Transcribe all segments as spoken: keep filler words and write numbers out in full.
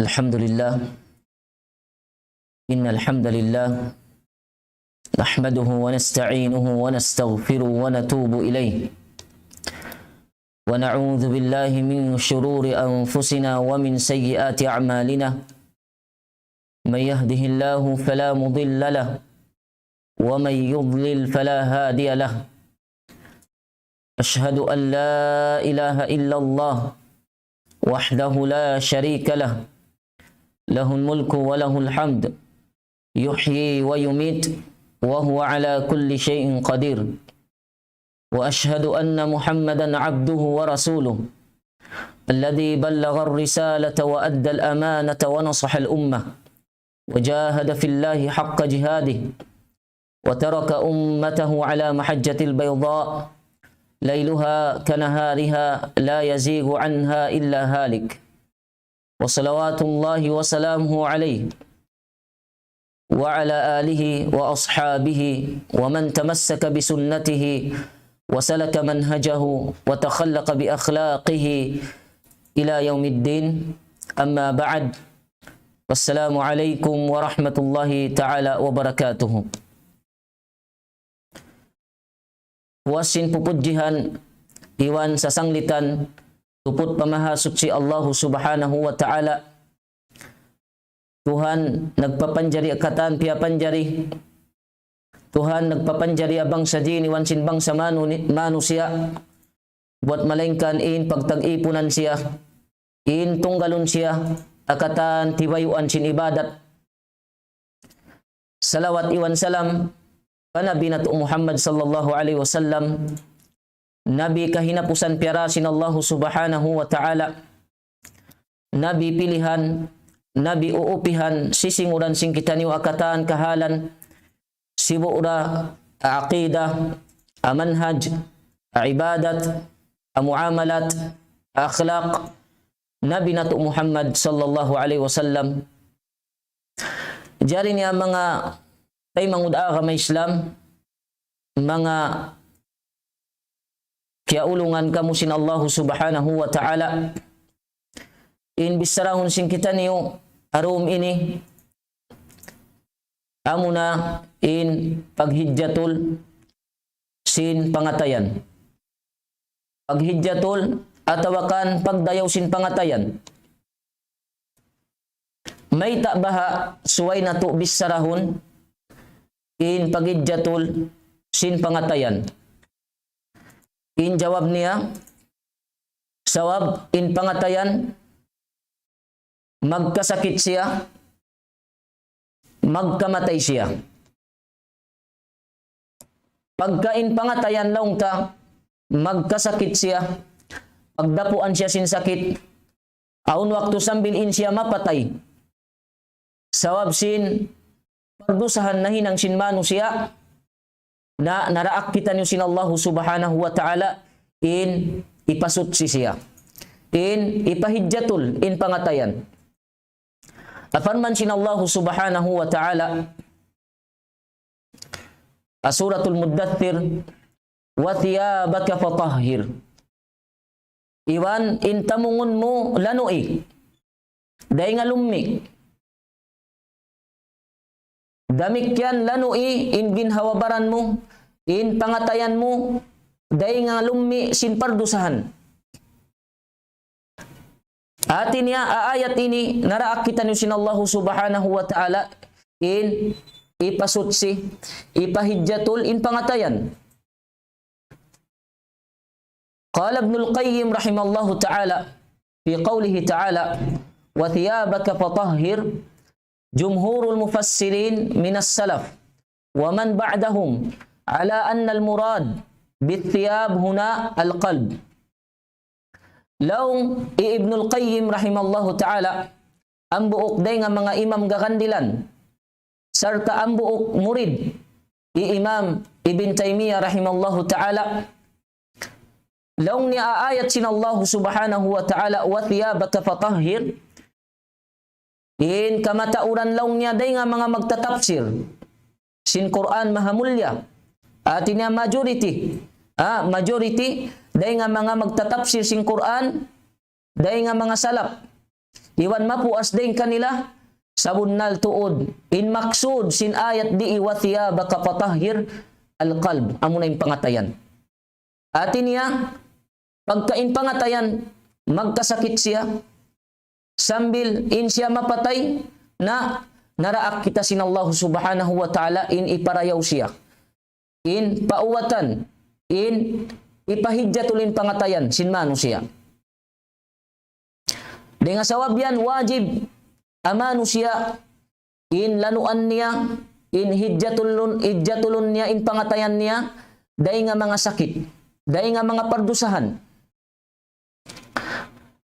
الحمد لله. إن الحمد لله نحمده ونستعينه ونستغفره ونتوب إليه، ونعوذ بالله من شرور أنفسنا ومن سيئات أعمالنا. من يهده الله فلا مضل له، ومن يضلل فلا هادي له. أشهد أن لا إله إلا الله وحده لا شريك له، له الملك وله الحمد، يحيي ويميت، وهو على كل شيء قدير. وأشهد أن محمدا عبده ورسوله، الذي بلغ الرسالة وأدى الأمانة ونصح الأمة، وجاهد في الله حق جهاده، وترك أمته على محجة البيضاء، ليلها كنهارها، لا يزيغ عنها إلا هالك. وصلوات الله وسلامه عليه وعلى آله وأصحابه ومن تمسك بسنته وسلك منهجه وتخلق بأخلاقه إلى يوم الدين. أما بعد، والسلام عليكم ورحمة الله تعالى وبركاته. Puas sin pupudjihan iban sasanglitan tuput pa Mahasuchi Allahu Subhanahu wa Ta'ala, Tuhan nagpapanjari ha katan piyapanjari, Tuhan nagpapanjari ha bangsa jin iban sin bangsa manu-, manusiya', buwat malaingkan in pagtag-ipunan siya, in tunggalun siya ha katan tibayuan sin ibadat. Salawat iban salam pa Nabi natu' Muhammad sallallahu alayhi wasallam, Nabi kahinapusan piyara sin Allahu Subhanahu wa Ta'ala, Nabi pilihan, Nabi uupihan, sisinguran sin kitaniyu ha katan kahalan, sibu' da ha aqidah, ha manhaj, ha ibadat, ha muamalat, ha akhlaq, Nabi natu' Muhammad sallallahu alayhi wasallam. Jari niya manga taymanghud ha agama Islam, manga kiyaulungan kamu sin Allahu Subhanahu wa Ta'ala, in bissarahun sin kitaniyu ha dum ini, amuna in paghijjatul sin pangatayan. Paghijjatul atawa kan pagdayaw sin pangatayan. Mayta' baha' subay natu' bissarahun in paghijjatul sin pangatayan? In jawab niya, sabab in pangatayan magkasakit siya, magkamatay siya. Pagka in pangatayan laung ta, magkasakit siya, pagdapuan siya sin sakit, awn waktu sambil in siya mapatay. Sabab sin pardusahan nahinang sin manusiya', na naraak kitaniyu sin Allahu Subhanahu wa Ta'ala in ipasuchi siya, in ipahijjatul in pangatayan. Parman sin Allahu Subhanahu wa Ta'ala ha Suratul Muddathir, وثيابك فطهر. Iban in tamungun mu lanui', dayn ha lummi'. Damikkiyan lanui' in ginhawa-baran mu, in pangatayan mu, dayn ha lummi' sin pardusahan. Hati niya, ha ayat ini, naraak kitaniyu sin Allahu Subhanahu wa Ta'ala in ipasuchi, ipahijjatul in pangatayan. قال ابن القيم رحمه الله تعالى في قوله تعالى: وثيابك فطهر، جمهور المفسرين من السلف ومن بعدهم على أن المراد بالثياب هنا القلب. Laung hi Ibnul Qayyim rahimahullahu ta'ala, hambuuk dayn ha manga imam gagandilan, sarta' hambuuk murid hi Imam Ibn Taymiyyah rahimahullahu ta'ala, laung niya ha ayat sin Allahu subhanahu wa ta'ala, وثيابك فطهر, in kamatauran laung niya dayn ha manga magtatapsir sin Qur'an mahamulya. Hati niya majority, ah, majority dayn ha manga magtatapsir sin Qur'an, dayn ha manga salaf, iban mapuas dayn kanila, sabunnal tuud, in maksud sin ayat di, وثيابك فطهر, al-qalb, amuna in pangatayan. Hati niya, pagka in pangatayan, magkasakit siya, sambil in siya mapatay, na naraak kita sin Allah Subhanahu wa Ta'ala in iparayaw siya, in paubatan, in ipahidjatul in pangatayan sin manusiya'. Dayn ha sabab yan, wajib ha manusiya' in lanuan niya, in hidjatulun, hidjatulun niya, in pangatayan niya, dayn ha manga sakit, dayn ha manga pardusahan.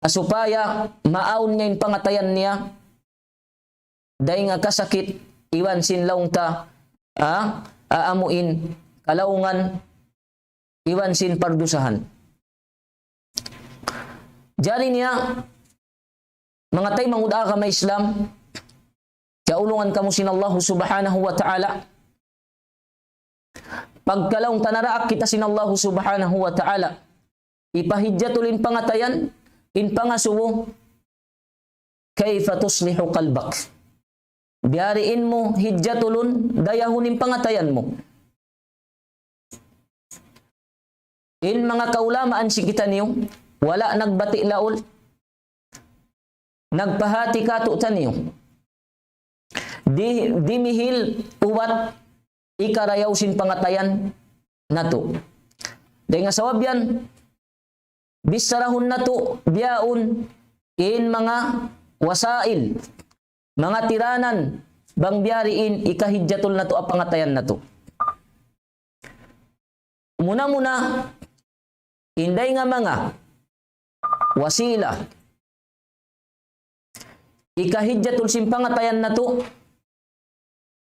Supaya maawn niya in pangatayan niya, dayn ha kasakit, iban sin laung ta, ah, ah, amu in kalaungan, iban sin pardusahan. Jari niya, manga taymanghud agama Islam, kaulungan kamu sin Allah Subhanahu wa Ta'ala, pagka laung ta naraak kita sin Allah Subhanahu wa Ta'ala, ipahidjatul in pangatayan, in pangasubu, كيف تصلح قلبك. Biyadiin mu hidjatulun, dayahun in pangatayan mu. In manga kaulamaan sin kitaniyu, wala' nagbati' laul, nagpahati kātu'niyu. Di-, dimihil ubat hikarayaw sin pangatayan natu'. Dayn ha sabab yan, bissarahun natu' bihaun in manga wasail, manga tiranan, bang biyadiin hikahidjatul natu' in pangatayan natu'. Muna-muna, in dayn ha manga wasila hikahidjatul sin pangatayan natu',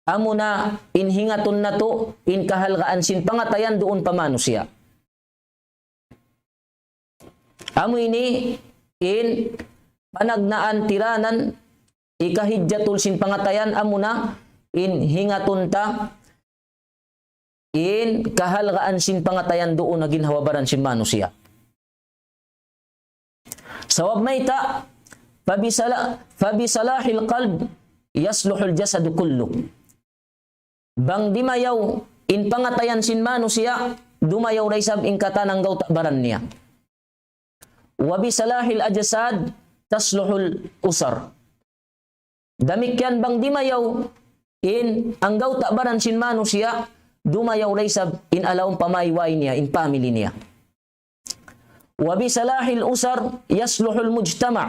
amuna in hingatun natu' in kahalgaan sin pangatayan duun pa manusiya'. Amu ini in panagnaan tiranan hikahidjatul sin pangatayan, amuna in hingatun ta in kahalgaan sin pangatayan duun ha ginhawa-baran sin manusiya'. Sabab mayta', فبصلا-، فبصلاح القلب يصلح الجسد كله. Bang dimayaw in pangatayan sin manusiya', dumayaw da isab in katan anggawta' baran niya. وبصلاح الأجساد تصلح الأسر. Damikkiyan bang dimayaw in anggawta' baran sin manusiya', dumayaw da isab in alaum pamayway niya, in family niya. وبصلاح الأسر يصلح المجتمع.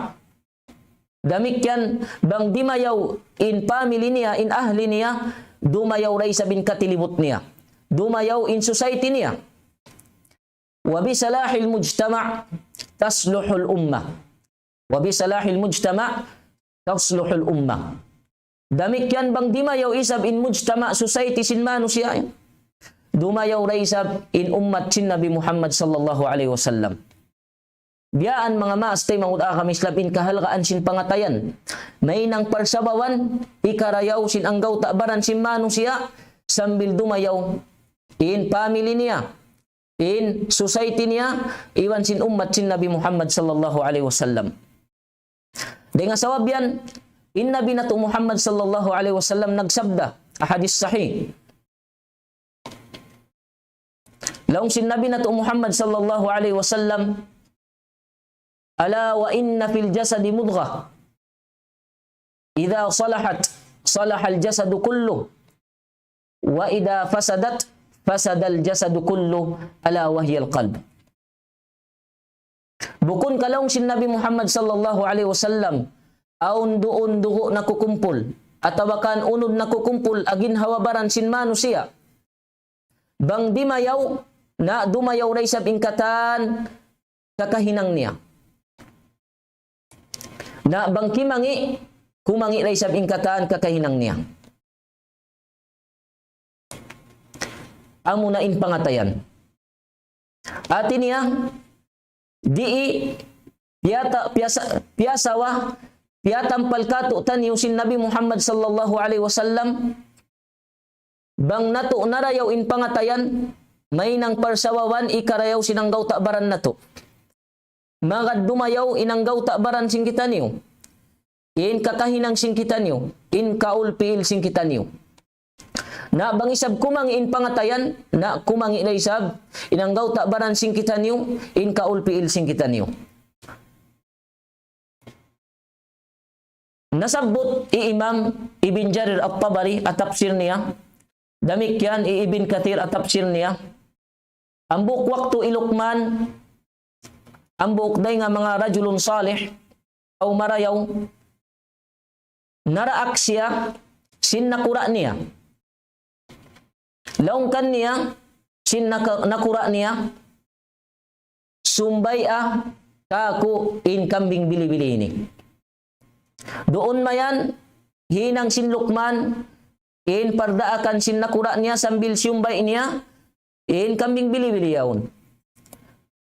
Damikkiyan bang dimayaw in family niya, in ahli niya, dumayaw da isab in katilibut niya. Dumayaw in society niya. وبصلاح المجتمع تصلح الأمة. وبصلاح المجتمع تصلح الأمة. Damikkiyan bang dimayaw isab in mujtama', society sin manusiya', dumayaw da isab in ummat sin Nabi Muhammad sallallahu alayhi wasallam. Biyaan manga maas taymanghud agama Islam in kahalgaan sin pangatayan. Mahinang parsababan hikarayaw sin anggawta' baran sin manusiya' sambil dumayaw in family niya, in society niya, iban sin ummat sin Nabi Muhammad sallallahu alayhi wasallam. Dayn ha sabab yan, in Nabi natu' Muhammad sallallahu alayhi wasallam nagsabda, ha hadis sahih. Laung sin Nabi natu' Muhammad sallallahu alayhi wasallam, ألا وإن في الجسد مضغة إذا صلحت صلح الجسد كله وإذا فسدت فسد الجسد كله ألا وهي القلب. Bukun ka laung sin Nabi Muhammad sallallahu alayhi wasallam, awn duun dugu' nakukumpul, atawa kan unud nakukumpul, ha ginhawa-baran sin manusiya'. Bang dimayaw, na dumayaw da isab in katan kakahinang niya. Na bang kimangi', kumangi' da isab in katan kakahinang niya. Amuna in pangatayan. Hati niya, di' piyata-, piyasa-, piyasawa, piyatampal kātu'niyu sin Nabi Muhammad sallallahu alayhi wasallam, bang natu' narayaw in pangatayan, mahinang parsababan hikarayaw sin anggawta' baran natu'. Magad dumayaw in anggawta' baran sin kitaniyu. in kakahinang sin kitaniyu, in kaul piil sin kitaniyu. Na bang isab kumangi' in pangatayan, na kumangi' da isab in anggawta' baran sin kitaniyu, in kaul piil sin kitaniyu. Nasabbut hi Imam Ibn Jarir At-Tabari ha tafsir niya, damikkiyan hi Ibn Kathir ha tafsir niya. Hambuuk waktu hi Luqman, hambuuk dayn ha manga rajulun salih, tau marayaw, naraak siya sin nakura' niya. Laung kaniya sin naka-, nakura' niya, "Sumbaya' kāku' in kambing bili-bili ini." Duun mayan, hinang sin Luqman in pardaakan sin nakura' niya sambil siyumbay' niya in kambing bili-bili yaun.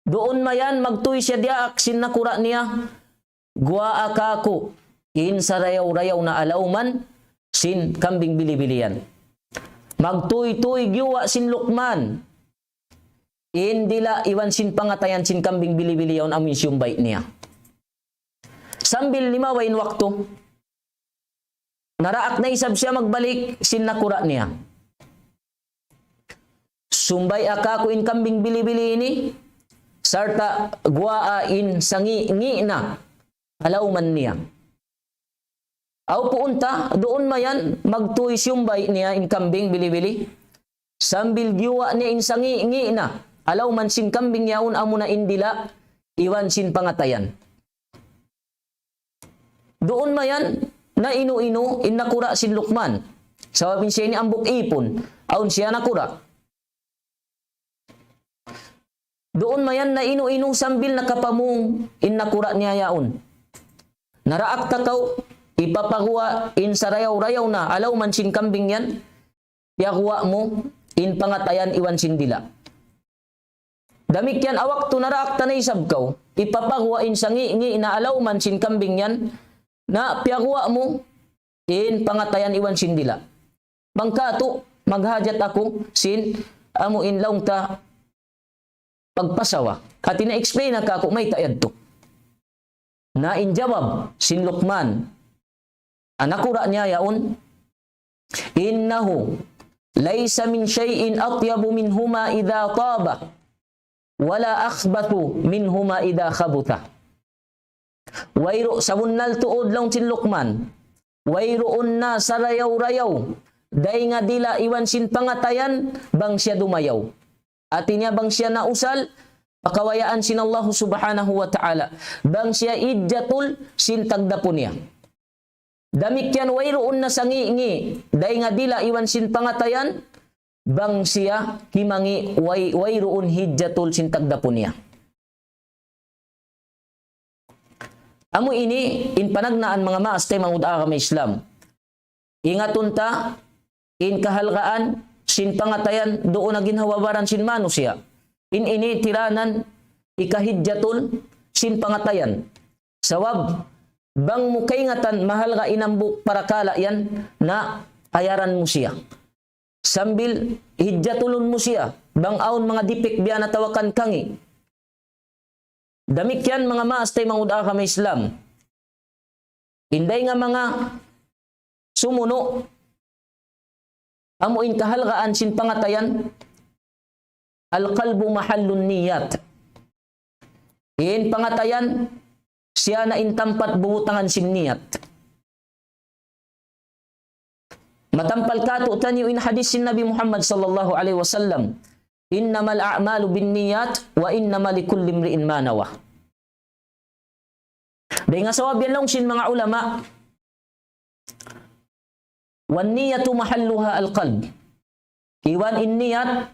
Duun mayan, magtuy siya diyaak sin nakura' niya, "Guwaa kāku' in sarayaw-rayaw na alawman sin kambing bili-bili yan." Magtuy-tuy giyuwa' sin Luqman in dila' iban sin pangatayan sin kambing bili-bili yaun amun siyumbay' niya. Sambil limawa in waktu, naraak na isab siya magbalik sin nakura' niya. "Sumbaya' kāku' in kambing bili-bili ini, sarta' guwaa in sangi'-ngi' na alawman niya." Aw puunta, duun mayan, magtuy siyumbay' niya in kambing bili-bili. Sambil giyuwa' niya in sangi'-ngi' na alawman sin kambing yaun, amuna in dila' iban sin pangatayan. Duun mayan, nainu-inu in nakura' sin Luqman. Sabab in siya ini hambuuk ipun, awn siya nakura'. Duun mayan, nainu-inu sambil nakapamung in nakura' niya yaun. "Naraak ta kaw, hipapaguwa' in sarayaw-rayaw na alawman sin kambing yan, piyaguwa' mu in pangatayan iban sin dila'. Damikkiyan ha waktu naraak ta na isab kaw, hipapaguwa' in sangi'-ngi' na alawman sin kambing yan, na piyaguwa' mu in pangatayan iban sin dila'. Bang kātu', maghajat aku sin amu in laung ta pagpasawa. Hati niya explain na kāku' mayta' yadtu." Na in jawab sin Luqman, ha nakura' niya yaun, "إنه ليس من شيء أطيب منهما إذا طابا، ولا أخبث منهما إذا خبثا." Wayru-, sabunnal tuud laung sin Luqman, wayruun na sarayaw-rayaw dayn ha dila' iban sin pangatayan bang siya dumayaw. Hati niya bang siya nausal pa kawayaan sin Allahu Subhanahu wa Ta'ala, bang siya hijjatul sin tagdapu niya. Damikkiyan wayruun na sangi'-ngi' dayn ha dila' iban sin pangatayan, bang siya kimangi' way-, wayruun hijjatul sin tagdapu niya. Amu ini in panagnaan manga maas taymanghud ha agama Islam. Ingatun ta in kahalgaan sin pangatayan duun ha ginhawa-baran sin manusiya'. In ini tiranan hikahijjatul sin pangatayan. Sabab bang mu kaingatan mahalga' in hambuuk parakala' yan, na ayaran mu siya. Sambil hijjatulun mu siya bang awn manga dipik biya' na tawakan kangi'. Damikkiyan manga maas taymanghud ha agama Islam. In dayn ha manga sumunu', amu in kahalgaan sin pangatayan, القلب محل النيات. In pangatayan, siya na in tampat bubutangan sin niyat. Matampal kātu'niyu in hadith sin Nabi Muhammad sallallahu alayhi wasallam, إنما الأعمال بالنيات وإنما لكل امرئ ما نوى. Dayn ha sabab yan laung sin manga ulama, والنية محلها القلب. Iban in niyat,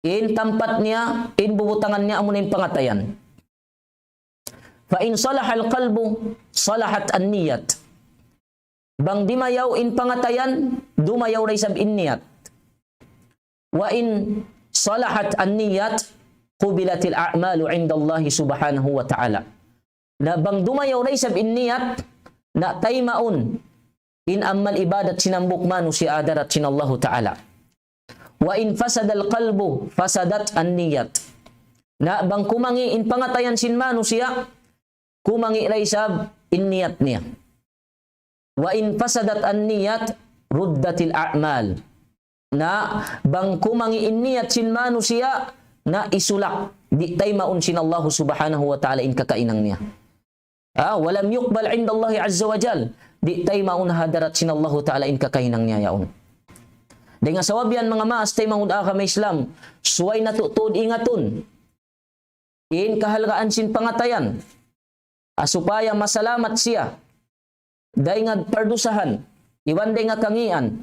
in tampat niya, in bubutangan niya, amuna in pangatayan. فإن صلح القلب صلحت النية. Bang dimayaw in pangatayan, dumayaw da isab in niyat. وإن صلحت النية قبلت الأعمال عند الله سبحانه وتعالى. Na bang dumayaw da isab in niyat, na taymaun in amal ibadat sin hambuuk manusiya' ha hadarat sin Allahu Ta'ala. وإن فسد القلب فسدت النية. Na bang kumangi' in pangatayan sin manusiya', kumangi' da isab in niyat niya. وإن فسدت النية ردت الأعمال. Na bang kumangi' in niyat sin manusiya', na isulak, di' taymaun sin Allahu Subhanahu wa Ta'ala in kakahinang niya. Ah, ولم يقبل عند الله عز وجل. Di' taymaun ha hadarat sin Allahu Ta'ala in kakahinang niya yaun. Dayn ha sabab yan, manga maas taymanghud agama Islam, subay natu' tuud ingatun in kahalgaan sin pangatayan, ha supaya masalamat siya dayn ha pardusahan iban dayn ha kangīan.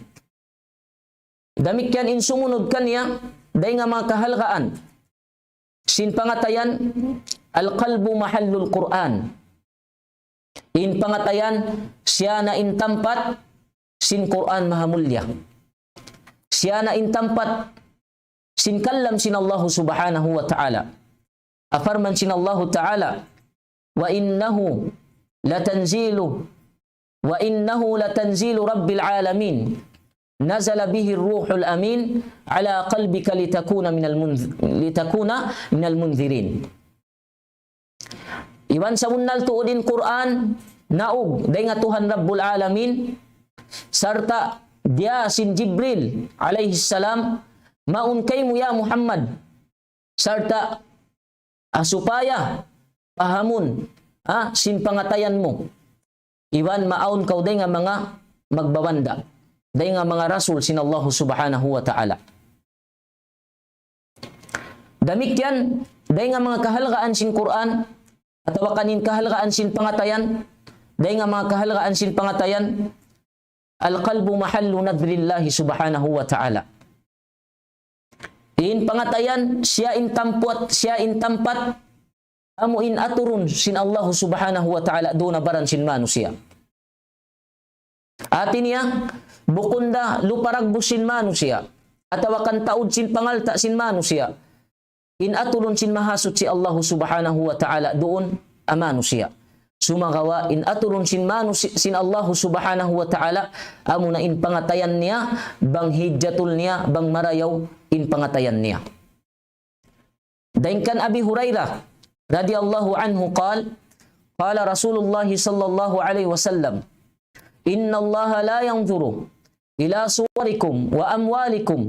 Damikkiyan in sumunud kaniya dayn ha manga kahalgaan sin pangatayan, القلب محل القرآن. In pangatayan, siya na in tampat sin Qur'an Mahamulya. Siya na in tampat sin kalam sin Allahu Subhanahu wa Ta'ala. Parman sin Allahu Ta'ala, وإنه لتنزيل، وإنه لتنزيل رب العالمين، نزل به الروح الأمين على قلبك لتكون من المنذ-، لتكون من المنذرين. Iban sabunnal tuud in Qur'an, naug dayn ha Tuhan Rabbul Alamin, sarta' diya sin Jibril alayhi salam, mawn kaymu ya Muhammad, sarta', ah, supaya pahamun, ah, sin pangatayan mu. Iban maawn kaw dayn ha manga magbabanda', dayn ha manga rasul sin Allahu Subhanahu wa Ta'ala. Damikkiyan, dayn ha manga kahalgaan sin Qur'an, atawa kan in kahalgaan sin pangatayan, dayn ha manga kahalgaan sin pangatayan, القلب محل نذر الله سبحانه وتعالى. In pangatayan, siya in tampat, siya in tampat, amu in aturun sin Allahu Subhanahu wa Ta'ala duun ha baran sin manusiya'. Hati niya, bukun da lupa dagbus sin manusiya', atawa kan taud sin pangalta' sin manusiya', in aturun sin Mahasuchi Allahu Subhanahu wa Ta'ala duun ha manusiya'. Sumagawa' in aturun sin manusi-, sin Allahu Subhanahu wa Ta'ala, amuna in pangatayan niya, bang hijatul niya, bang marayaw in pangatayan niya. Dayn kan Abi Hurairah radiyallahu anhu قال، قال رسول الله صلى الله عليه وسلم، إن الله لا ينظر إلى صوركم وأموالكم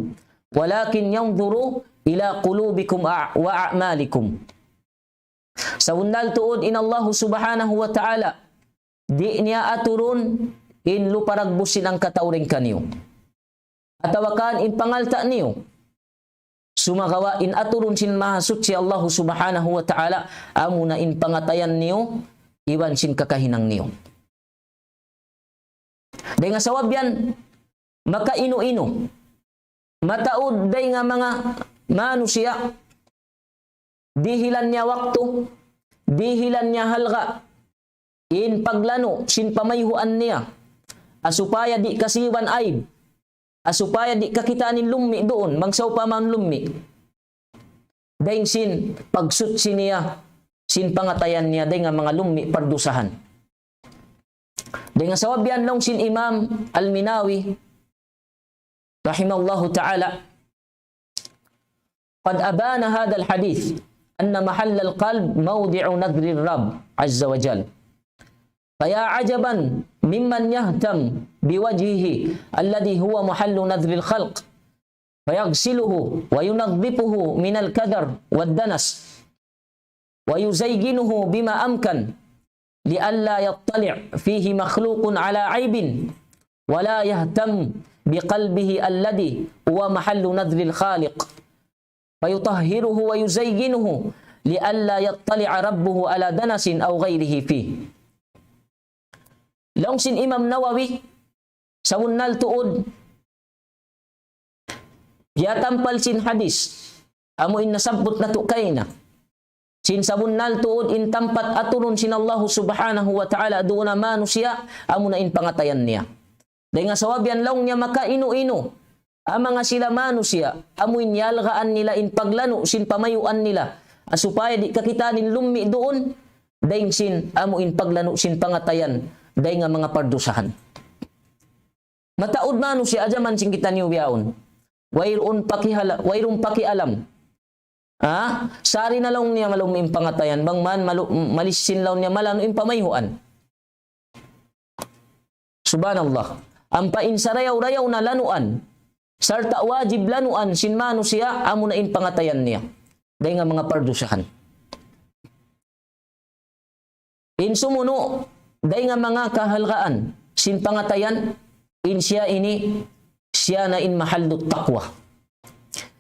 ولكن ينظر إلى قلوبكم وأع-، وأعمالكم. Sabunnal tuud in Allahu Subhanahu wa Ta'ala, di' niya aturun in lupa dagbus sin hangkatau dayn kaniyu, atawa kan in pangalta' niyu. Sumagawa' in aturun sin Mahasuchi Allahu Subhanahu wa Ta'ala, amuna in pangatayan niyu, iban sin kakahinang niyu. Dayn ha sabab yan, makainu-inu, mataud dayn ha manga manusiya', dihilan niya waktu, dihilan niya halga', in paglanu' sin pamayhuan niya, ha supaya di' kasiban aib, ha supaya di' kakitaan in lummi' duun, bang sawpama in lummi'. Dayn sin pagsuchi niya sin pangatayan niya dayn ha manga lummi' pardusahan. Dayn ha sabab yan laung sin Imam Al-Minawi, rahimahullahu ta'ala, قد أبان هذا الحديث أن محل القلب موضع نذر الرب عز وجل. فيا عجبا ممن يهتم بوجهه الذي هو محل نذر الخلق، فيغسله وينظفه من الكدر والدنس، ويزينه بما أمكن، لئلا يطلع فيه مخلوق على عيب، ولا يهتم بقلبه الذي هو محل نذر الخالق، فيطهره ويزينه، لئلا يطلع ربه على دنس أو غيره فيه. Laung sin Imam Nawawi, sabunnal tuud, piyatampal sin hadis, amu in nasabbut natu' kaina. Sin sabunnal tuud in tampat aturun sin Allahu Subhanahu wa Ta'ala duun ha manusiya', amuna in pangatayan niya. Dayn ha sabab yan laung niya makainu-inu, ha manga sila manusiya', amu in yalgaan nila in paglanu' sin pamayhuan nila, ha supaya di' kakitaan in lummi' duun, dayn sin amu in paglanu' sin pangatayan, dayn ha manga pardusahan. Mataud manusiya' ha jaman sin kitaniyu bihaun. Wayruun pakihala-, wayruun pakialam. Ha? Sari na laung niya malummi' in pangatayan, bang man malu-, malisin laung niya malanu' in pamayhuan. Subhanallah. Ampa in sarayaw-rayaw na lanuan, sarta' wajib lanuan sin manusiya', amuna in pangatayan niya. Dayn ha manga pardusahan. In sumunu', dayn ha manga kahalgaan sin pangatayan, in siya ini, siya na in mahallu taqwa.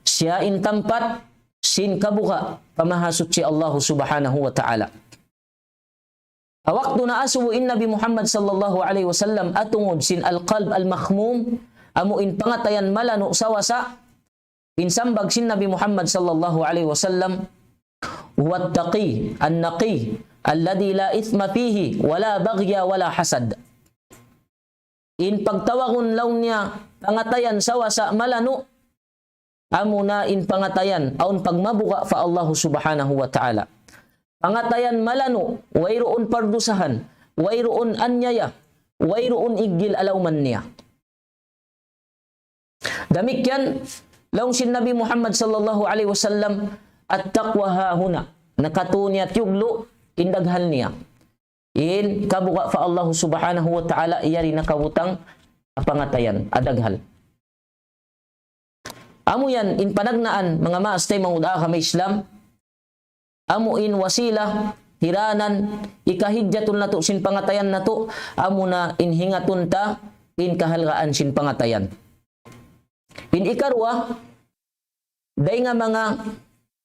Siya in tampat sin kabuga' pa Mahasuchi Allahu Subhanahu wa Ta'ala. Ha waktu naasubu in Nabi Muhammad sallallahu alayhi wasallam ha tungud sin al-qalb al-makhmum, amu in pangatayan malanu' sawasa, in sambag sin Nabi Muhammad sallallahu alayhi wasallam, هو التقي النقي الذي لا إثم فيه ولا بغي ولا حسد. In pagtawagun laung niya pangatayan sawasa malanu', amuna in pangatayan awn pagmabuga' pa Allahu Subhanahu wa Ta'ala. Pangatayan malanu', wayruun pardusahan, wayruun anyaya, wayruun iggil ha lawm niya. Damikkiyan, laung sin Nabi Muhammad sallallahu alayhi wasallam, التقوى ها هنا. Nakatu' niya tiyuglu' in daghal niya. In kabuga' pa Allahu Subhanahu wa Ta'ala, yari nakabutang ha pangatayan, ha daghal. Amu yan, in panagnaan, manga maas taymanghud ha agama Islam, amu in wasila, hiranan, ikahijjatul natu' sin pangatayan natu', amuna in hingatun ta, in kahalgaan sin pangatayan. In ikaruwa, dayn ha manga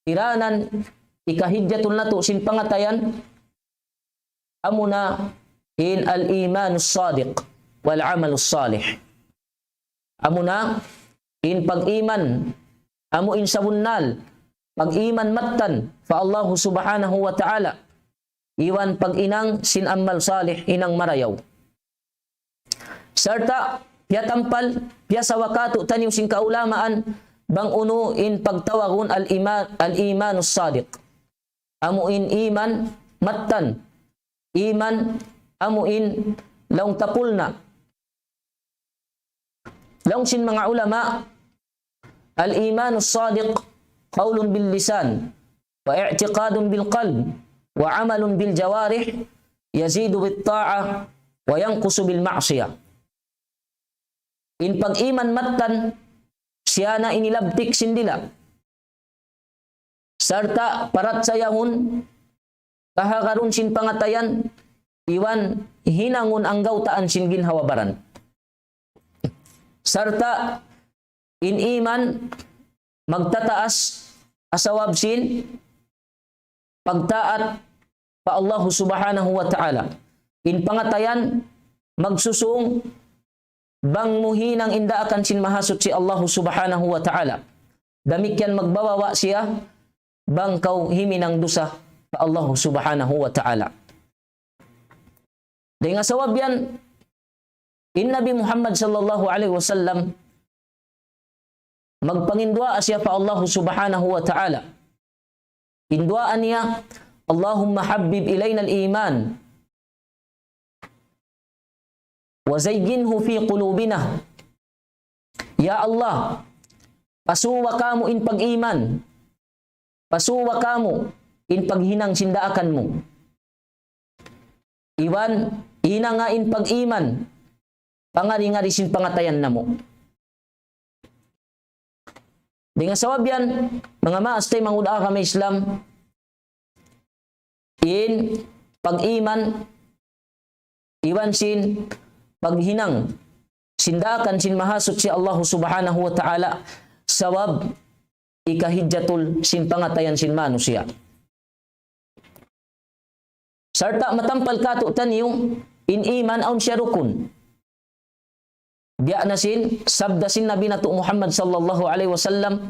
hiranan, ikahijjatul natu' sin pangatayan, amuna in al-imanus sadiq wal amalus salih. Amuna in pag-iman, amu in sabunnal, pag-iman mattan pa Allahu Subhanahu wa Ta'ala, iban paghinang sin amal salih, hinang marayaw. Sarta', piyatampal, piyasawa kātu'niyu sin kaulamaan, bang unu in pagtawagun al-iman, al-imanus sadiq. Amu in iman mattan. Iman amu in laung tapulna'. Laung sin manga ulama, الإيمان الصادق قول باللسان واعتقاد بالقلب وعمل بالجوارح يزيد بالطاعة وينقص بالمعصية. In pag-iman mattan, siya na in hilabtik sin dila'. Sarta' parachayahun, kahagarun sin pangatayan, iban hinangun anggawtaan sin ginhawa-baran. Sarta' in iman magtataas ha sabab sin pagtaat pa Allahu Subhanahu wa Ta'ala. In pangatayan magsusūng bang mu hinang in daakan sin Mahasuchi Allahu Subhanahu wa Ta'ala. Damikkiyan magbabawa' siya bang kaw himinang dusa pa Allahu Subhanahu wa Ta'ala. Dayn ha sabab yan, in Nabi Muhammad sallallahu alayhi wasallam, magpanginduwaa siya pa Allahu Subhanahu wa Ta'ala. In duwaa niya, اللهم حبب إلينا الإيمان وزينه في قلوبنا. Ya Allah, pasuwa kamu in pag-iman, pasuwa kamu in paghinang sin daakan mu. Iban hinanga in pag-iman, pangari-ngari sin pangatayan namu'. Dayn ha sabab yan, manga maas taymanghud ha agama Islam, in pag-iman, iban sin paghinang sin daakan sin Mahasuchi Allahu Subhanahu wa Ta'ala, sabab ikahijjatul sin pangatayan sin manusiya'. Sarta' matampal kātu'niyu, in iman awn siya rukun. Biya' na sin sabda sin Nabi natu' Muhammad sallallahu alayhi wasallam,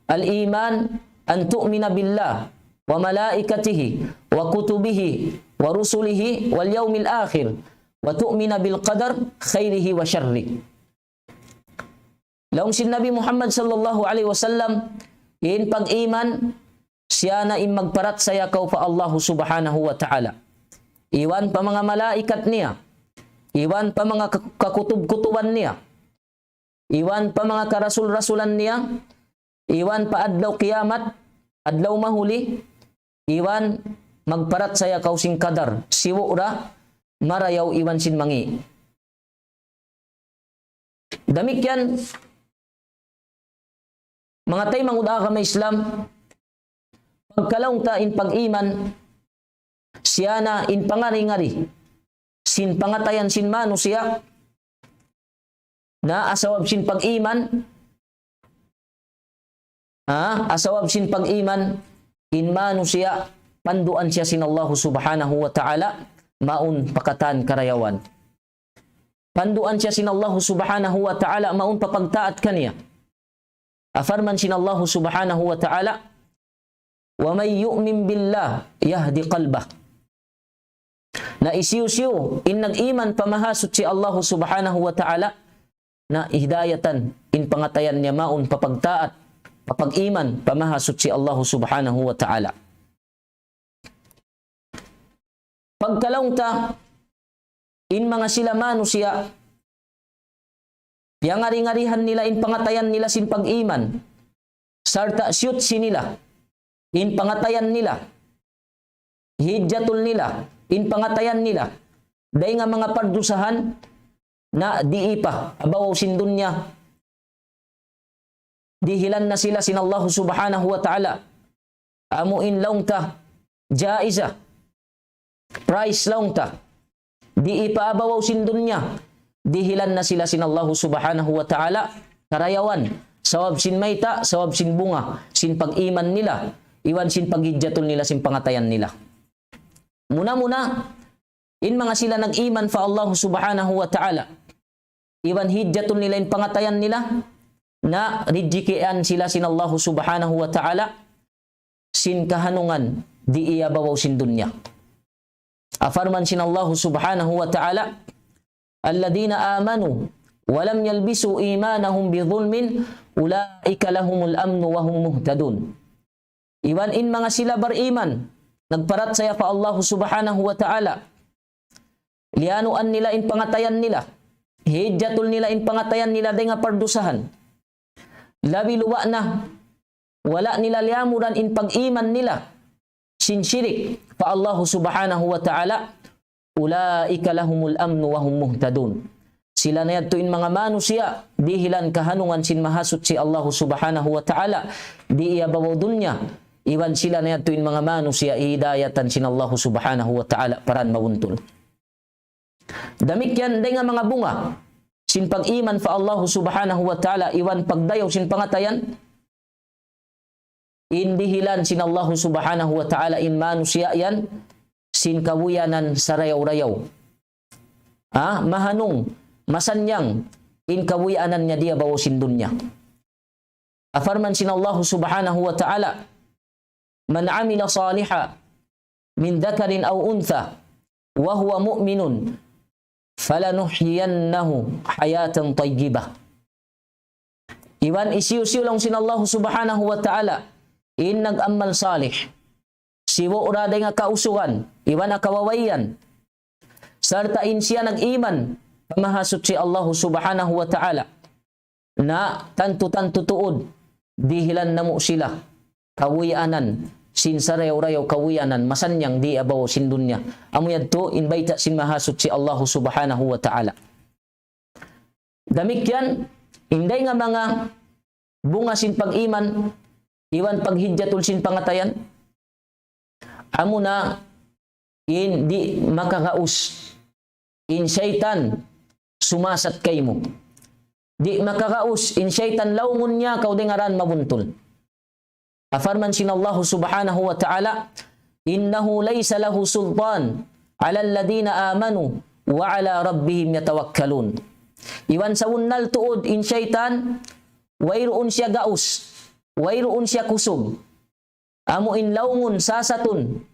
الإيمان أن تؤمن بالله وملائكته وكتبه ورسله واليوم الآخر وتؤمن بالقدر خيره وشره. Laung sin Nabi Muhammad sallallahu alayhi wasallam, in pag-iman, siya na in magparachaya kaw pa Allahu Subhanahu wa Ta'ala. Iban pa manga malaikat niya, iban pa manga ka-, kakutub-kutuban niya, iban pa manga karasul-rasulan niya, iban pa adlaw kiyamat, adlaw mahuli, iban magparachaya kaw sin kadar, sibu' ra, marayaw iban sin mangi'. Damikkiyan, manga taymanghud ha agama Islam, pagkalaung ta in pag-iman, siya na in pangari-ngari sin pangatayan sin manusiya', na ha sabab sin pag-iman, ha, ha sabab sin pag-iman, in manusiya', panduan siya sin Allahu Subhanahu wa Ta'ala, mawn pa katan karayawan. Panduan siya sin Allahu Subhanahu wa Ta'ala, mawn pa pagtaat kaniya. Parman sin Allahu Subhanahu wa Ta'ala, ومن يؤمن بالله يهد قلبه. Na hisiyu-siyu in nag-iman pa Mahasuchi Allahu Subhanahu wa Ta'ala, na hidayatan in pangatayan niya mawn pa pagtaat, pa pag-iman pa Mahasuchi Allahu Subhanahu wa Ta'ala. Pagkalaung ta, in manga sila manusiya', piyangari-ngarihan nila in pangatayan nila sin pag-iman, sarta' siyutsi nila in pangatayan nila, hijjatul nila in pangatayan nila, dayn ha manga pardusahan, na dii pa ha babaw sin dunya, dihilan na sila sin Allahu Subhanahu wa Ta'ala, amu in laung ta, jaiza, prize laung ta, dii pa ha babaw sin dunya, dihilan na sila sin Allahu Subhanahu wa Ta'ala karayawan, sabab sin mayta', sabab sin bunga sin pag-iman nila, iban sin paghijjatul nila sin pangatayan nila. Muna-muna, in manga sila nag-iman pa Allahu Subhanahu wa Ta'ala, iban hijjatul nila in pangatayan nila, na rijikian sila sin Allahu Subhanahu wa Ta'ala sin kahanungan dii ha babaw sin dunya. Parman sin Allahu Subhanahu wa Ta'ala, الذين آمنوا ولم يلبسوا إيمانهم بظلم أولئك لهم الأمن وهم مهتدون. Iban in manga sila bariman, nagparachaya pa Allahu Subhanahu wa Ta'ala, liyanuan nila in pangatayan nila, hijjatul nila in pangatayan nila dayn ha pardusahan. Labi luba' na, wala' nila liyamuran in pag-iman nila sin shirik pa Allahu Subhanahu wa Ta'ala, أولئك لهم الأمن وهم مهتدون. Sila na yadtu in manga manusiya', dihilan kahanungan sin Mahasuchi Allahu Subhanahu wa Ta'ala, dii ha babaw dunya, iban sila na yadtu in manga manusiya', hidayatan sin Allahu Subhanahu wa Ta'ala, pa dan mabuntul. Damikkiyan dayn ha manga bunga sin pag-iman pa Allahu Subhanahu wa Ta'ala, iban pagdayaw sin pangatayan, in dihilan sin Allahu Subhanahu wa Ta'ala in manusiya' yan sin kabuhianan sarayaw-rayaw. Ha? Mahanung, masannyang in kabuhianan niya dii ha babaw sin dunya. Parman sin Allahu Subhanahu wa Ta'ala, من عمل صالحا من ذكر أو أنثى وهو مؤمن فلنحيينه حياة طيبة. Iban hisiyu-siyu laung sin Allahu Subhanahu wa Ta'ala, in nag-amal salih, sibu' da dayn ha kausugan, iban ha kababaihan, sarta' in siya nag-iman pa Mahasuchi Allahu Subhanahu wa Ta'ala, na tantu-tantu tuud, dihilan namu' sila kabuhianan sin sarayaw-rayaw kabuhianan, masannyang dii ha babaw sin dunya. Amu yadtu in bayta' sin Mahasuchi Allahu Subhanahu wa Ta'ala. Damikkiyan, in dayn ha manga bunga sin pag-iman, iban paghijjatul sin pangatayan, amuna in di' makagaus in saytan sumasat kaymu. Di' makagaus in saytan laungun niya kaw dayn ha dan mabuntul. Parman sin Allahu Subhanahu wa Ta'ala, إنه ليس له سلطان على الذين آمنوا وعلى ربهم يتوكلون. Iban sabunnal tuud in saytan, wayruun siya gaus, wayruun siya kusug. Amu in laungun sasatun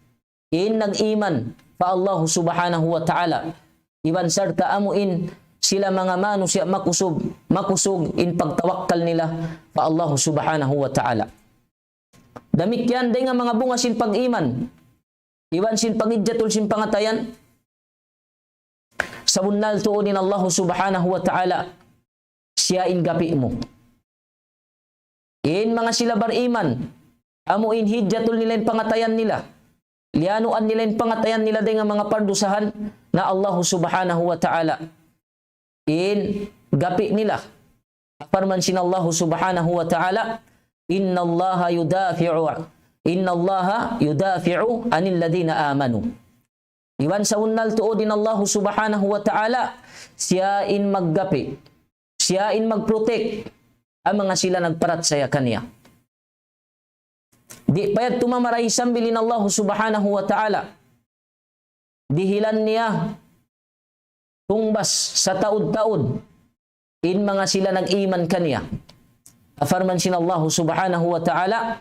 in nag-iman pa Allahu Subhanahu wa Ta'ala. Iban sarta' amu in sila manga manusiya' makusug, makusug in pagtawakkal nila pa Allahu Subhanahu wa Ta'ala. Damikkiyan dayn ha manga bunga sin pag-iman, iban sin paghijjatul sin pangatayan, sabunnal tuud in Allahu Subhanahu wa Ta'ala, siya in gapi' mu. In manga sila bariman, amu in hijjatul nila in pangatayan nila, liyanuan nila in pangatayan nila dayn ha manga pardusahan, na Allahu Subhanahu wa Ta'ala in gapi' nila. Parman sin Allahu Subhanahu wa Ta'ala, إن الله يدافع إن الله يدافع عن الذين آمنوا. Iban sabunnal tuud in Allahu Subhanahu wa Ta'ala, siya in maggapi', siya in mag-protect, ha manga sila nagparachaya kaniya. Di' pa yadtu mamaray sambil in Allahu Subhanahu wa Ta'ala dihilan niya tungbas sataud-taud in manga sila nag-iman kaniya. Parman sin Allahu Subhanahu wa Ta'ala,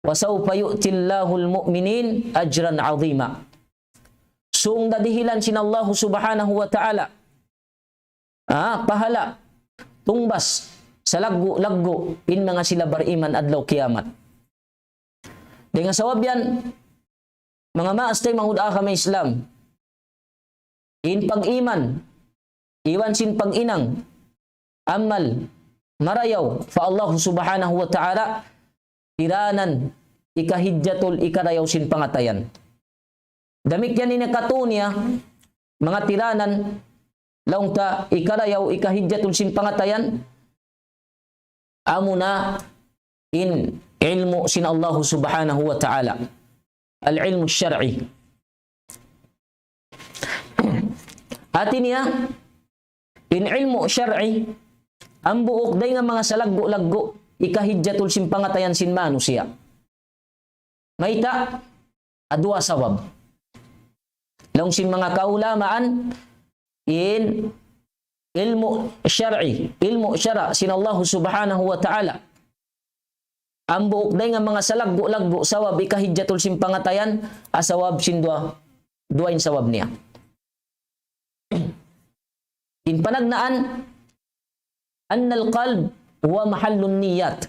وسوف يؤتي الله المؤمنين أجرا عظيما. Sung da dihilan sin Allahu Subhanahu wa Ta'ala, ah, pahala, tungbas, salaggu'-laggu' in manga sila bariman adlaw kiyamat. Dayn ha sabab yan, manga maas taymanghud ha agama Islam, in pag-iman, iban sin pag-inang, amal, marayaw pa Allahu Subhanahu wa Ta'ala, tiranan, ikahidjatul, ikarayaw sin pangatayan. Damikkiyan in katu' niya, manga tiranan, laung ta ikarayaw, ikahidjatul sin pangatayan, amuna in ilmu' sin Allahu Subhanahu wa Ta'ala. Al-ilmu syar'i. Hati niya, in ilmu' syar'i, hambuuk dayn ha manga salaggu'-laggu', ikahidjatul sin pangatayan sin manusiya'. Mayta'? Ha duwa sabab. Laung sin manga kaulamaan, in ilmu' syar'i, ilmu' sara' sin Allahu Subhanahu wa Ta'ala. Hambuuk dayn ha manga salaggu'-laggu' sabab ikahidjatul sin pangatayan, ha sabab sin duwa, duwa in sabab niya. In panagnaan, أن القلب هو محل النيات.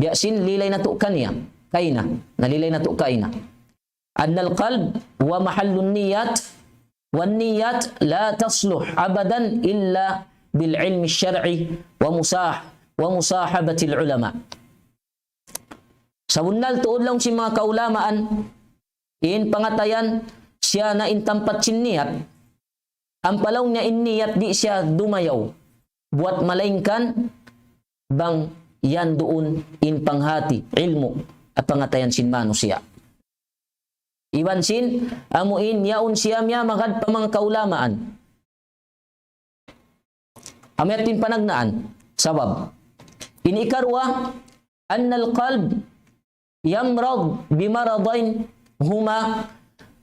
Biya' sin lilay natu' kaniya, kaina, nalilay natu' kaina. أن القلب هو محل النيات، والنيات لا تصلح أبدا إلا بالعلم الشرعي ومصاح-، ومصاحبة العلماء. Sabunnal tuud laung sin manga kaulamaan, in pangatayan siya na in tampat sin niyat. Ampa laung niya in niyat di' siya dumayaw buwat malaingkan bang yan duun in panghati, ilmu', ha pangatayan sin manusiya'. Iban sin, amu in yaun siya miyamagad pa manga kaulamaan. Amu yadtu in panagnaan. Sabab. In ikaruwa, أن القلب يمرض بمرضين هما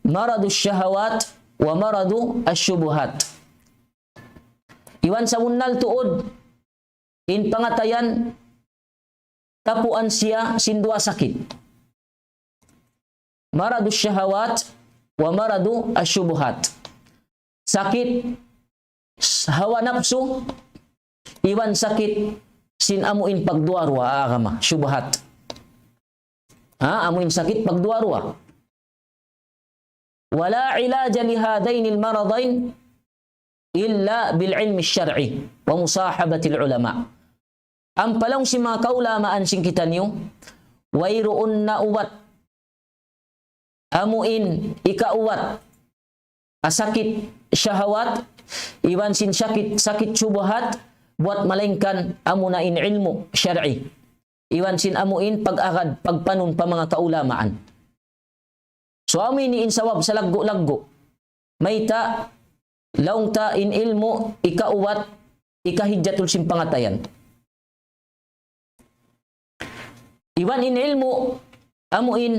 مرض الشهوات ومرض الشبهات. Iban sabunnal tuud, in pangatayan tapuan siya sin duwa sakit. مرض الشهوات ومرض الشبهات. Sakit s-, hawa napsu, iban sakit sin amu in pagduwa-ruwa ha agama, syubhat. Ha, amu in sakit pagduwa-ruwa. ولا علاج لهذين المرضين إلا بالعلم الشرعي ومصاحبة العلماء. Ampa laung sin manga kaulamaan sin kitaniyu, wayruun na ubat. Amu in ikaubat ha sakit shahawat, iban sin sakit, sakit syubhat, buwat malaingkan amuna in ilmu' syar'i. Iban sin amu in pag-agad, pagpanun pa manga kaulamaan. So, amu ini in sabab salaggu'-laggu'. Mayta', laung ta in ilmu' ikaubat, ikahidjatul sin pangatayan. Iban in ilmu', amu in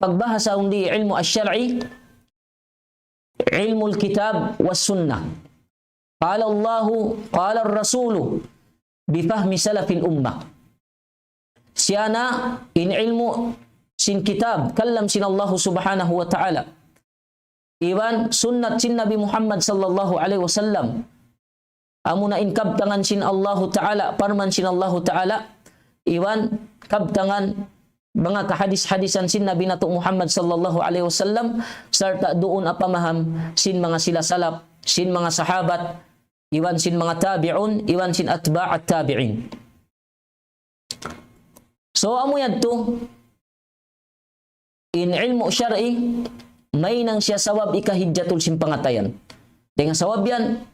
pagbahasa hundi ilmu' asy-syar'i, ilmul kitab was sunnah. قال الله، قال الرسول، بفهم سلف الأمة. Siya na in ilmu' sin kitab, kalam sin Allahu Subhanahu wa Ta'ala. Iban sunnat sin Nabi Muhammad sallallahu alayhi wasallam. Amuna in kabtangan sin Allahu Ta'ala, parman sin Allahu Ta'ala, iban kabtangan manga kahadis-hadisan sin Nabi natu' Muhammad sallallahu alayhi wasallam, sarta' duun ha pamaham sin manga sila salaf, sin manga sahabat, iban sin manga tabi'un, iban sin atba'at tabi'in. So, amu yadtu, in ilmu' syar'i, mahinang siya sabab ikahidjatul sin pangatayan. Dayn ha sabab yan,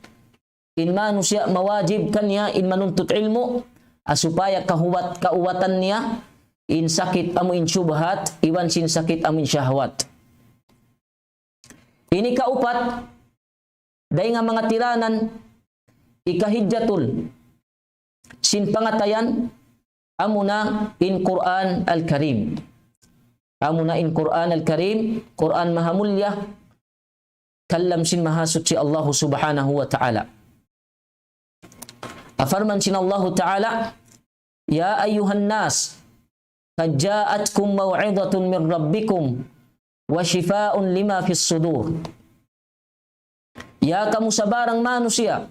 in manusiya' mawajib kaniya in manuntut ilmu', ha supaya kahuwat-, kauwatan niya in sakit amu in syubhat, iban sin sakit amu in shahwat. Ini kaupat, dayn ha manga tiranan, hikahijjatul sin pangatayan, amuna in Qur'an Al-Karim. Amuna in Qur'an Al-Karim, Qur'an mahamulya, kalam sin Mahasuchi Allahu Subhanahu wa Ta'ala. Parman sin Allahu Ta'ala, يا أيها الناس قد جاءتكم موعظة من ربكم وشفاء لما في الصدور. Ya kamu sabarang manusiya',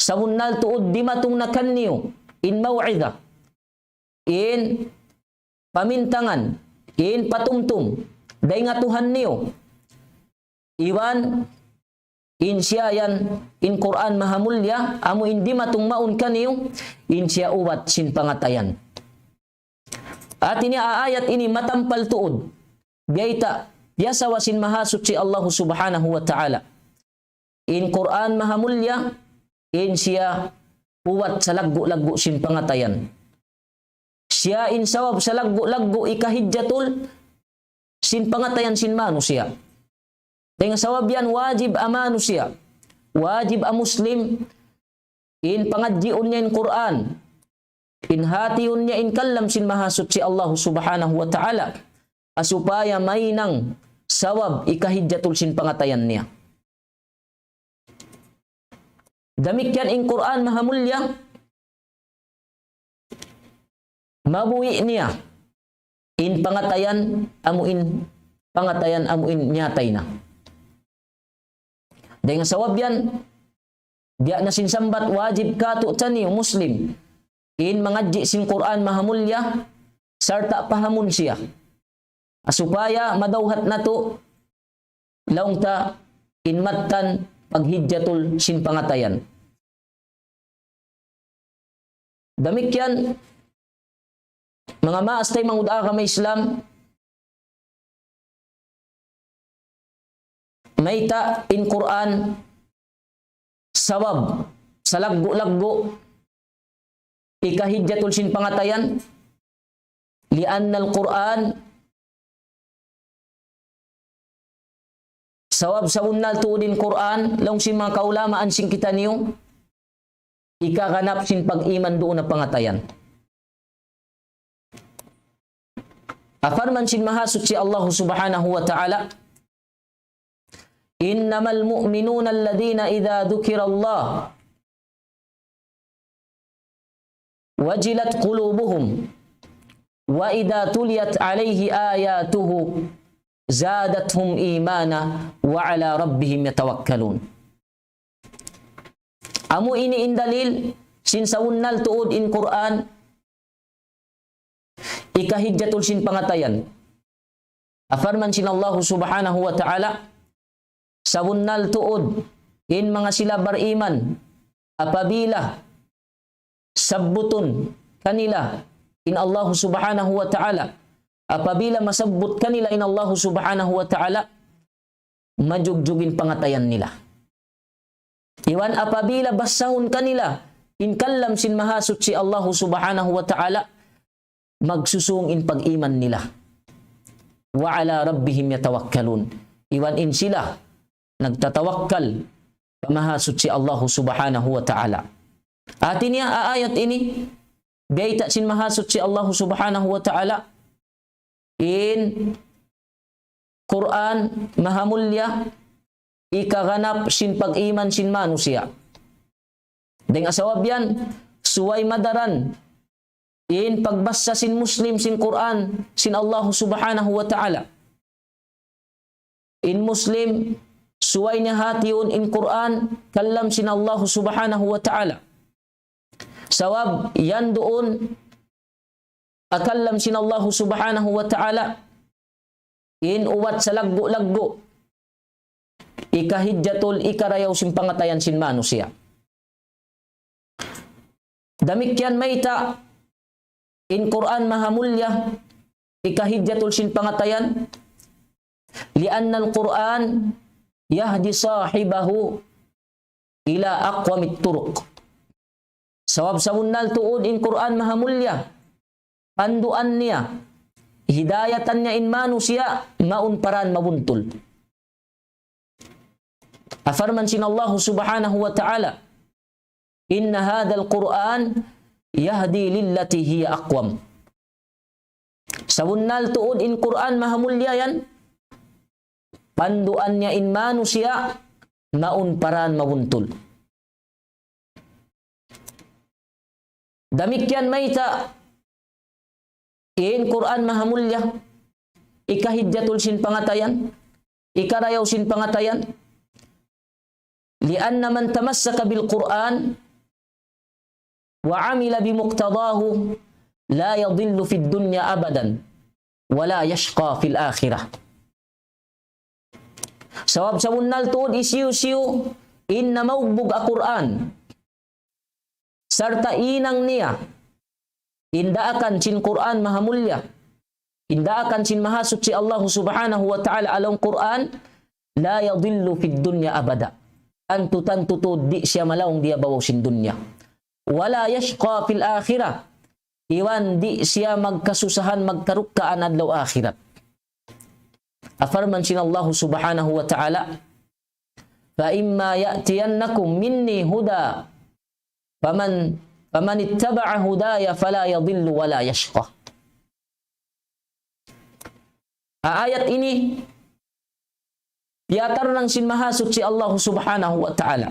sabunnal tuud dimatung na kaniyu in maw'idha, in pamintangan, in patumtum, dayn ha Tuhan niyu. Iban in siya yan, in Qur'an mahamulya, amu in dimatung mawn kaniyu, in siya ubat sin pangatayan. Hati niya ha ayat ini matampal tuud, biyayta', biyasawa sin Mahasuchi Allahu Subhanahu wa Ta'ala. In Qur'an mahamulya, in siya ubat salaggu'-laggu' sin pangatayan. Siya in sabab salaggu'-laggu' hikahijjatul sin pangatayan sin manusiya'. Dayn ha sabab yan wajib ha manusiya', wajib ha Muslim, in pangadjiun niya in Qur'an, in hatihun niya in kalam sin Mahasuchi Allahu Subhanahu wa Ta'ala, ha supaya mahinang sabab hikahijjatul sin pangatayan niya. Damikkiyan in Qur'an mahamulya, mabuhi' niya in pangatayan amu in, pangatayan amu in miyatay na. Dayn ha sabab yan, biya' na sin sambat wajib kātu'niyu Muslim, in mangadji' sin Qur'an mahamulya, sarta' pahamun siya. Ha supaya madawhat natu', laung ta, in mattan paghijjatul sin pangatayan. Damikkiyan, manga maas taymanghud agama Islam, mayta' in Qur'an sabab salaggu'-laggu' hikahijjatul sin pangatayan, لأن القرآن, sabab sabunnal tuud in Qur'an, laung sin manga kaulamaan sin kitaniyu, hikaganap sin pag-iman duun ha pangatayan. Parman sin Mahasuchi Allahu Subhanahu wa Ta'ala, إنما المؤمنون الذين إذا ذكر الله وجلت قلوبهم وإذا تليت عليه آياته زادتهم إيمانا وعلى ربهم يتوكلون. Amu ini in dalil sin sabunnal tuud in Qur'an hikahijjatul sin pangatayan. Parman sin Allahu Subhanahu wa Ta'ala, sabunnal tuud in manga sila bariman, apabila sabbutun kanila in Allahu Subhanahu wa Ta'ala, apabila masabbut kanila in Allahu Subhanahu wa Ta'ala, majugjug in pangatayan nila. Iban apabila basahun kanila in kalam sin Mahasuchi Allahu Subhanahu wa Ta'ala, magsusung in pag-iman nila. وعلى ربهم يتوكلون. Iban in sila nagtatawakkal pa Mahasuchi Allahu Subhanahu wa Ta'ala. Hati niya ha ayat ini, biyayta' sin Mahasuchi Allahu Subhanahu wa Ta'ala, in Qur'an mahamulya, hikaganap sin pag-iman sin manusiya'. Dayn ha sabab yan, subay madaran in pagbasa sin Muslim sin Qur'an sin Allahu Subhanahu wa Ta'ala. In Muslim, subay niya hatihun in Qur'an, kalam sin Allahu Subhanahu wa Ta'ala. Sabab yan duun ha kalam sin Allahu Subhanahu wa Ta'ala, in ubat salaggu'-laggu' hikahijjatul, hikarayaw sin pangatayan sin manusiya'. Damikkiyan mayta' in Qur'an mahamulya hikahijjatul sin pangatayan, لأن القرآن يهدي صاحبه إلى أقوم الطرق. Sabab sabunnal tuud in Qur'an mahamulliya, panduan niya, hidayatan niya in manusiya' mawn pa dan mabuntul. Parman sin Allah Subhanahu wa Ta'ala, إن هذا القرآن يهدي للتي هي أقوم. Sabunnal tuud in Qur'an mahamulliya yan, panduan niya in manusiya' mawn pa dan mabuntul. Damikkiyan mayta' in Qur'an mahamulliya, ikahidjatul sin pangatayan, ikarayaw sin pangatayan. لأن من تمسك بالقرآن وعمل بمقتضاه لا يضل في الدنيا أبدا ولا يشقى في الآخرة. Sabab sabunnal tuud hisiyu-siyu in namaugbug ha Qur'an, sarta' hinang niya in daakan sin Qur'an mahamulliya, in daakan sin Mahasuchi Allah Subhanahu wa Ta'ala ha lawm Qur'an, لا يضل في الدنيا أبدا. Tantu-tantu tuud di' siya malaung di ha babaw sin dunya. ولا يشقى في الآخرة. Iban di' siya magkasusahan, magkarukkaan adlaw akhirat. Parman sin Allah Subhanahu wa Ta'ala, فإما يأتينكم مني هدى فمن، فمن اتبع هداي فلا يضل ولا يشقى. Ha ayat ini, piyatarang sin Mahasuchi Allah Subhanahu wa Ta'ala.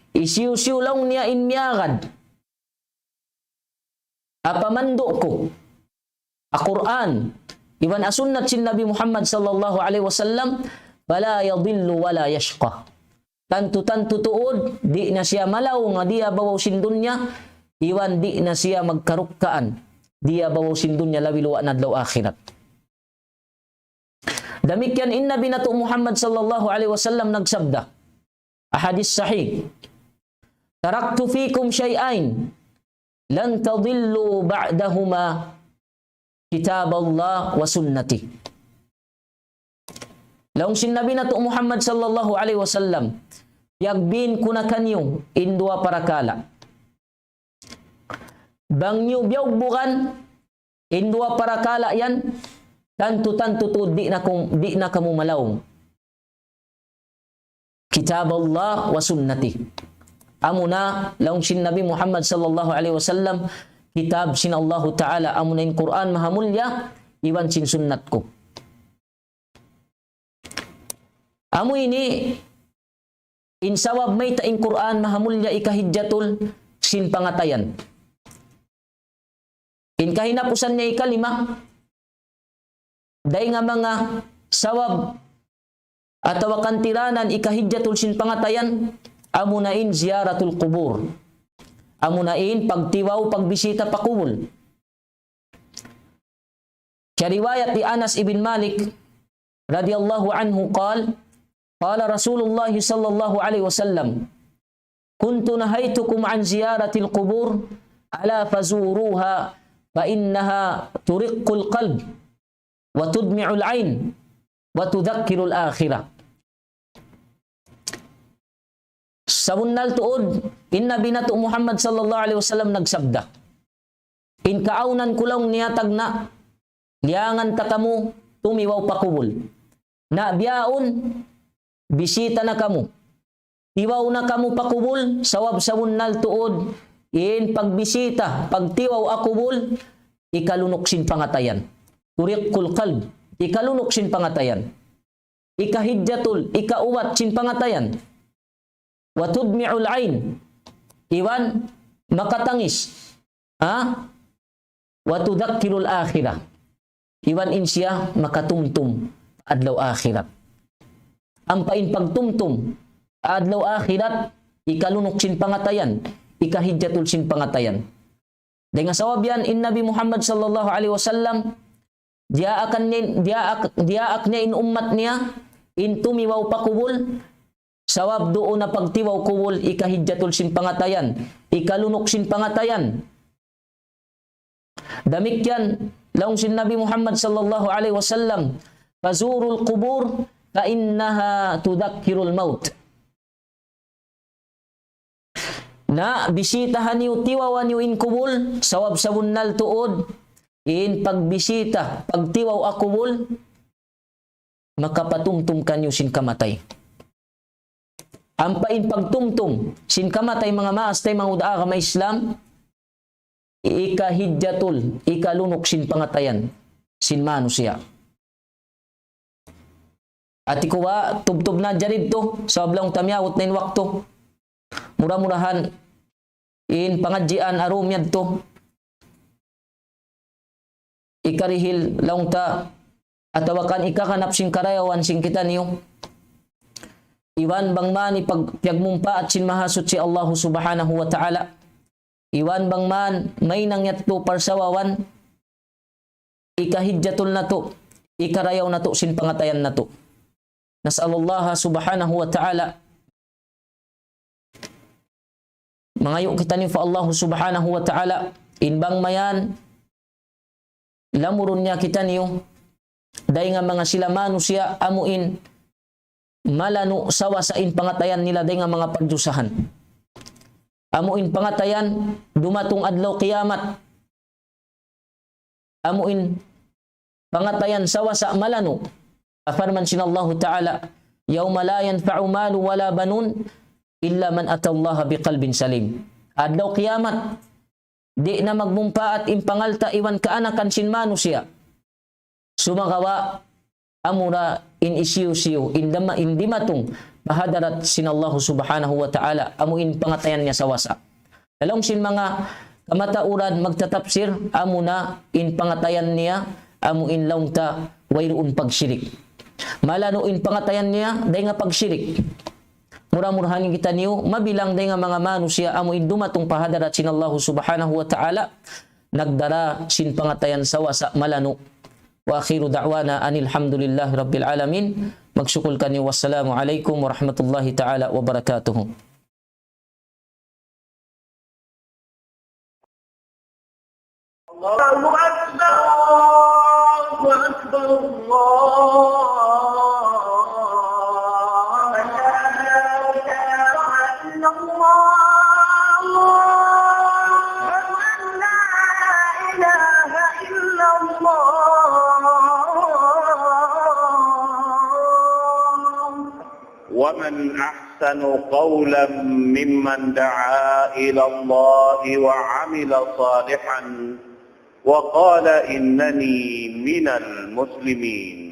Hisiyu-siyu laung niya in miyagad ha pamandu' ku, ha Qur'an, iban ha sunnat sin Nabi Muhammad sallallahu alayhi wasallam, فلا يضل ولا يشقى. Tantu-tantu tuud, di' na siya malaung di ha babaw sin dunya, iban di' na siya magkarukkaan di ha babaw sin dunya labi luwa' na adlaw akhirat. Damikkiyan in Nabi natu' Muhammad sallallahu alayhi wasallam nagsabda, ha hadith sahih, تركت فيكم شيئين لن تضلوا بعدهما كتاب الله وسنتي. Laung sin Nabi natu' Muhammad sallallahu alayhi wasallam, piyagbin ku na kaniyu in duwa parakala'. Bang niyu biyugbugan in duwa parakala' yan, tantu-tantu tuud di' na kum-, di' na kamu malaung. كتاب الله وسنتي. Amuna, laung sin Nabi Muhammad sallallahu alayhi wasallam, kitab sin Allahu Ta'ala, amuna in Qur'an mahamulliya, iban sin sunnat ku. Amu ini in sabab mayta' in Qur'an mahamulliya ikahidjatul sin pangatayan. In kahinapusan niya ikalima, dayn ha manga sabab atawa kantiranan ikahidjatul sin pangatayan, amuna in ziyaratul qubur. Amuna in pagtiwaw, pagbisita pa kubul. Riwayat hi Anas ibn Malik radiyallahu anhu قال، قال رسول الله صلى الله عليه وسلم، كنت نهيتكم عن زيارة القبور، ألا فزوروها فإنها ترق القلب وتدمع العين وتذكر الآخرة. Sabunnal tuud, in Nabi natu' Muhammad sallallahu alayhi wasallam nagsabda, in kaawnan ku laung niya tagna', liyangan ta kamu tumiwaw pa kubul. Na bihaun, bisita na kamu. Tiwaw na kamu pa kubul, sabab sabunnal tuud, in pagbisita, pagtiwaw ha kubul, ikalunuk sin pangatayan. ترق القلب, ikalunuk sin pangatayan. Ikahidjatul, ikaubat sin pangatayan. وتدمع العين, iban makatangis. Ha? وتذكر الآخرة. Iban in siya makatumtum adlaw akhirat. Ampa in pagtumtum adlaw akhirat, ikalunuk sin pangatayan, ikahidjatul sin pangatayan. Dayn ha sabab yan, in Nabi Muhammad sallallahu alayhi wasallam, diyaakan niya, diyaak-, diyaak niya in ummat niya, in tumiwaw pa kubul, sabab duun na pagtiwaw kubul, ikahidjatul sin pangatayan, ikalunuk sin pangatayan. Damikkiyan, laung sin Nabi Muhammad sallallahu alayhi wasallam, فزوروا القبور فإنها تذكر الموت. Na bisitahan niyu, tiwawan niyu in kubul, sabab sabunnal tuud, in pagbisita, pagtiwaw ha kubul, makapatumtum kaniyu sin kamatay. Ampa in pagtumtum sin kamatay, manga maas taymanghud ha agama Islam, ikahidjatul, ikalunuk sin pangatayan sin manusiya'. Ati kuwa, tubtub na jari tu, sabab laung ta miyabut na in waktu. Mura-murahan, in pangadjian ha dum yadtu, ikarihil laung ta, atawa kan ikakanap sin karayawan sin kitaniyu. Iban bang man ipag-, piyagmumpaat sin Mahasuchi Allahu Subhanahu wa Ta'ala. Iban bang man mahinang yadtu parsawawan, ikahidjatul natu', ikarayaw natu' sin pangatayan natu'. نسأل الله سبحانه وتعالى, mangayu' kitaniyu pa Allahu Subhanahu wa Ta'ala, in bang mayan, lamurun niya kitaniyu, dayn ha manga sila manusiya' amu in malanu' sawasa in pangatayan nila dayn ha manga pagdusahan. Amu in pangatayan dumatung adlaw kiyamat. Amu in pangatayan sawasa malanu'. Parman sin Allahu Ta'ala, يوم لا ينفع مال ولا بنون إلا من أتى الله بقلب سليم. Adlaw kiyamat, di' na magmumpaat in pangalta' iban kaanakan sin manusiya'. Sumagawa', amura in hisiyu-siyu, in dama-, in dimatung pa hadarat sin Allahu Subhanahu wa Ta'ala, amu in pangatayan niya sawasa. Laung sin manga kamatauran magtatapsir, amuna in pangatayan niya, amu in laung ta wayruun pagshirik. Malanu' in pangatayan niya, dayn ha pagshirik. Mura-murahan kitaniyu, mabilang dayn ha manga manusiya' amu in dumatung pa hadarat sin Allahu Subhanahu wa Ta'ala, nagdara sin pangatayan sawasa malanu'. وآخر دعوانا أن الحمد لله رب العالمين. Magsukul kaniyu. والسلام عليكم ورحمة الله تعالى وبركاته. الله أكبر، الله أكبر، الله أكبر. لا إله إلا الله. أشهد أن لا إله إلا الله. ومن أحسن قولا ممن دعا إلى الله وعمل صالحا وقال إنني من المسلمين.